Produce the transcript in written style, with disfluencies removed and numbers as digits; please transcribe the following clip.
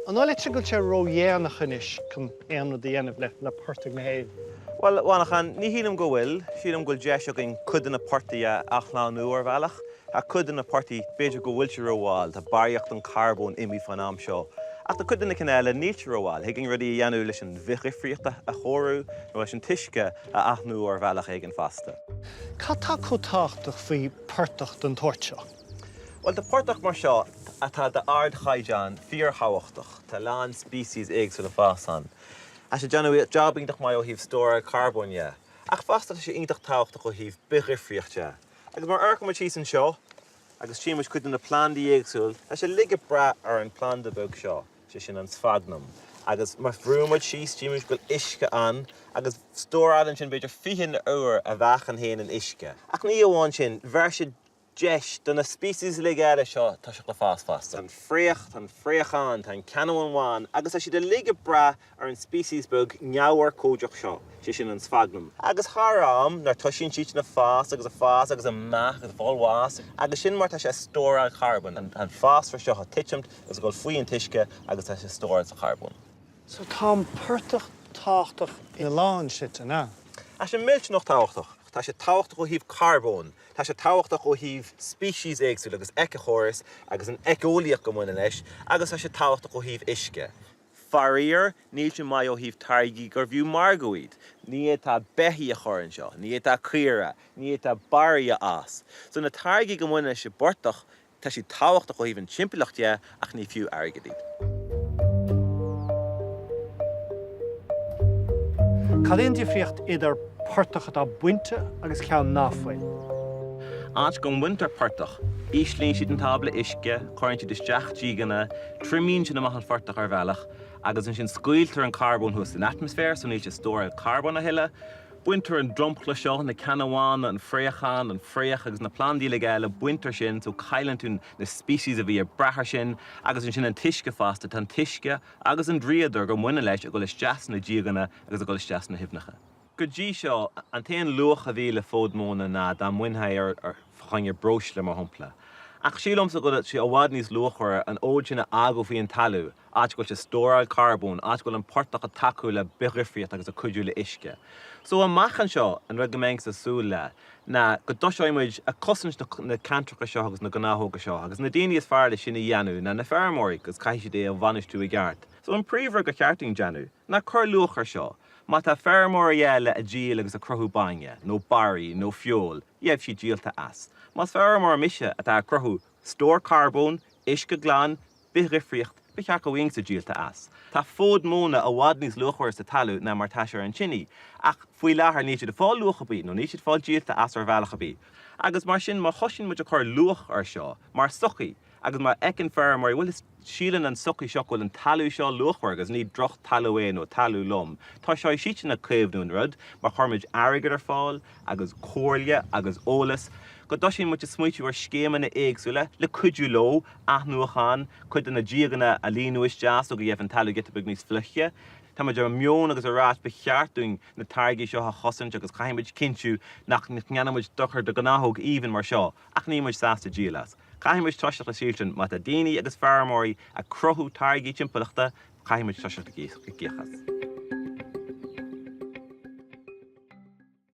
An dóigh leatsa go bhfuil sé ródhéanach anois chun aon rud a dhéanamh le portaigh na hÉireann? Bhuel, a Mhanchain, ní shílim go bhfuil. Sílim go bhfuil deis againn cuid de na portaigh a athshlánú ar bhealach. Tá cuid de na portaigh, b'fhéidir go bhfuil sé rómhall, tá barraíocht den charbón imithe fán am seo. Ach tá cuid de na cinn eile, níl sé rómhall. Thig linn rudaí a dhéanamh leis an bhithdhifríocht a chóiriú nó leis an t-uisce a athnú ar bhealach éigin fosta. Cad tá chomh tábhachtach faoi portach den tsórt seo? Bhuel, tá portach mar seo atá d'ardchaighdeán fíorthábhachtach. Tá a lán species éagsúla ag fás ann. Tá sé ag déanamh job iontach maith ó thaobh stóráil carbóin dhe. Ach fosta tá sé iontach tábhachtach ó thaobh bithdhifríocht de. Agus mar amharcann muid thíos anseo agus tchíonn muid cuid de na plandaí éagsúil, tá sé uilig ag brath ar an planda beag seo, sé sin an sphagnum. Agus má bhrúnn muid síos, tchíonn muid go bhfuil uisce ann agus stórálann sin b'fhéidir 20 uair a mheáchan féin in uisce. Ach ní amháin sin, bheir sé deis do na species uilig eile seo toiseacht le fás fosta. Tá an fraoch, tá an fraochán, tá an ceannabhán bhán agus tá siad uilig ag brath ar an species beag neamhurchóideach seo, sé sin an sphagnum. Agus thar am, nuair toisíonn siad sin ag fás agus ag fás agus ag meath agus ag fáil bháis, agus sin mar tá sé ag stóráil carbóin, tá an fásra seo ag titimt agus ag dul faoi an t-uisce agus tá sé ag stóráil sa charbón. So tá an portach tábhachtach ina lán slite, an ea? Tá sé millteanach tábhachtach. Tá sé tábhachtach ó thaobh carbóin, tá sé tábhachtach ó thaobh species éagsúla agus éiceachóras agus an éiceolaíocht go mbaineann leis, agus tá sé tábhachtach ó thaobh uisce. Faraor, níl sé maith ó thaobh táirgí gur bhfiú margú iad. Ní fhéadfá beithígh a chur anseo, ní fhéadfá caora, ní fhéadfá barraí a fhás. So na táirgí go mbaineann leis an bportach, Tá siad tábhachtach ó thaobh an timpeallacht dhe ach ní fiú airgead iad. Cad é an difríocht idir portach atá bainte agus ceann ná fuil? Áit go mbaintear portach, íslíonn siad an tábla uisce, cuireann siad isteach dígeanna, triomaíonn siad amach an phortach ar bhealach agus ansin scaoiltear an carbón thuas san atmaisféar so níl sé ag stóráil carbóin a thuilleadh. Baintear an dromchla seo, na ceannabhána, an fraochán, an fraoch agus na plandaí uilig eile, baintear sin, so cailleann tú na species a bhí ag brath ar sin agus ansin an t-uisce fosta, tá an t-uisce agus an dríodar go mbaineann leis ag dul isteach sna díoganna agus ag dul isteach sna haibhneacha. Go dtí seo, an t-aon luach a bhí le fód móna ná dá mbainfeá é ar fá choinne breosla, mar shampla. Ach sílimse go bhfuil sé i bhfad níos luachmhaire an fhód sin a fhágáil faoi an talamh áit go bhfuil sé ag stóráil carbóin, áit go bhfuil an portach ag tacú le bithdhifríocht agus ag cuidiú le uisce. So amach anseo, an rud go mbeinnse ag súil le ná go dtoiseoidh muid ag cosaint na ceantracha seo agus na gnáthóga seo agus na daoine is fearr le sin a dhéanamh ná na feirmeoirí agus caithfidh siad é a bhainistiú i gceart. So an príomhrud gur cheart dúinn déanamh ná cur luach ar seo. Má tá feirmeoirí eile ag díol agus ag cruthú bainne, nó barraí, nó feoil, gheibh siad díolta as. Más feirmeoir mise atá ag cruthú stór carbóin, uisce glan, bithdhifríocht, ba cheart go bhfaighinnse díolta as. Tá fód móna i bhfad níos luachmhaire sa talamh ná mar tá sé ar an tine, ach faoi láthair níl siad ag fáil luach ar bith, nó níl siad ag fáil díolta as ar bhealach ar bith. Agus mar sin, má thosaíonn muid ag cur luach ar seo, mar sochaí, agus má fheiceann feirmeoirí, bhuel, is síleann an tsochaí seo go bhfuil an talamh seo luachmhar agus ní droch-talamh é nó talamh lom, toiseoidh siadsan ag caomhnú an rud, má chuireann muid airgead ar fáil, agus comhairle agus eolas, go dtosaíonn muid ag smaoitiú ar scéimeanna éagsúla le cuidiú leo, athnuachan, cuid de na díoganna a líonadh isteach so go gheibh an talamh giota beag níos fliche. Tá muid ar an meon agus ag ráit ba cheart dúinn na táirgí seo a chosaint agus caithfidh muid cinntiú nach ndéanann muid dochar do ghnáthóg aoibhinn mar seo ach níl muid sásta díol as. Caithfidh muid toiseacht ag sílstin má tá daoine agus feirmeoirí ag cruthú táirgí timpeallachta, caithfidh muid toiseacht ag íoc as.